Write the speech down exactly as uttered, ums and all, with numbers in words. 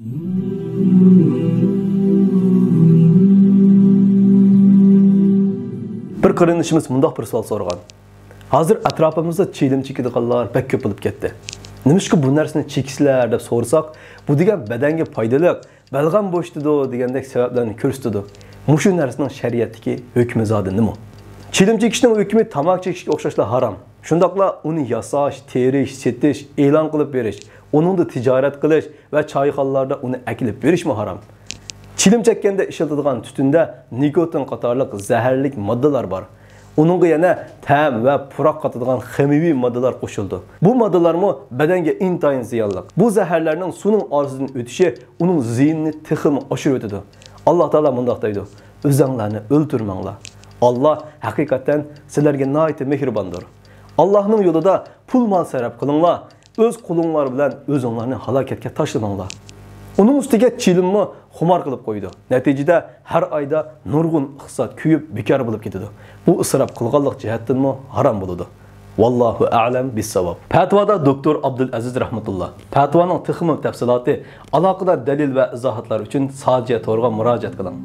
بىر قېرىندىشىمىز مۇنداق بىر سوئال سورىغان. ھازىر ئەتراپىمىزدا چىلىم چېكىدىغانلار بەك كۆپ بولۇپ كەتتى. نېمىشقا بۇ نەرسىنى چېكىسىلەر دەپ سورىساق، بۇ دېگەن بەدەنگە پايدىلىق، بەلغەم بوشىتىدۇ دېگەندەك سەۋەبلەرنى كۆرسىتىدۇ. مۇشۇ نەرسىنىڭ شەرىئەتتىكى ھۆكمى زادى نېمە؟ چىلىم چېكىشنىڭ ھۆكمى تاماكا چېكىشكە ئوخشاشلا ھارام. شۇنداقلا ئۇنى ياساش، تېرىش، سېتىش، ئېلان قىلىپ بېرىش، ئۇنىڭدا تىجارەت قىلىش ۋە چايخانىلاردا ئۇنى ئەكېلىپ بېرىشمۇ ھارام. چىلىم چەككەندە ئىشلىتىدىغان تۈتۈندە نىكوتىن قاتارلىق زەھەرلىك ماددىلار بار. ئۇنىڭغا يەنە تەم ۋە پۇراق قاتىدىغان خىمىيىۋى ماددىلار قوشۇلىدۇ. بۇ ماددىلارمۇ بەدەنگە ئىنتايىن زىيانلىق. بۇ زەھەرلەرنىڭ سۇنىڭ ئارىسىدىن ئۆتۈشى ئۇنىڭ زىيىنىنى تېخىمۇ ئاشۇرۇۋېتىدۇ. ئاللا تائالا مۇنداق دەيدۇ: «ئۆزۈڭلارنى ئۆلتۈرمەڭلار. ئاللا ھەقىقەتەن سىلەرگە ناھايىتى مېھرىباندۇر. ئاللانىڭ يولىدا پۇل-مال سەرپ قىلىڭلار، ئۆز قولۇڭلار بىلەن ئۆزۈڭلارنى ھالاكەتكە تاشلىماڭلار.» ئۇنىڭ ئۈستىگە چىلىممۇ خۇمار قىلىپ قويىدۇ. نەتىجىدە ھەر ئايدا نۇرغۇن ئىقتىساد كۆيۈپ بىكار بولۇپ كېتىدۇ. بۇ ئىسراپ قىلغانلىق جەھەتتىنمۇ ھارام بولىدۇ. ۋاللاھۇ ئەلەم بىسساۋاب. پەتىۋادا دوكتور ئابدۇلئەزىز رەھمەتۇللا. پەتىۋانىڭ تېخىمۇ تەپسىلاتى، ئالاقىدار دەلىل ۋە ئىزاھاتلار ئۈچۈن ساجىيە تورىغا مۇراجىئەت قىلىڭ.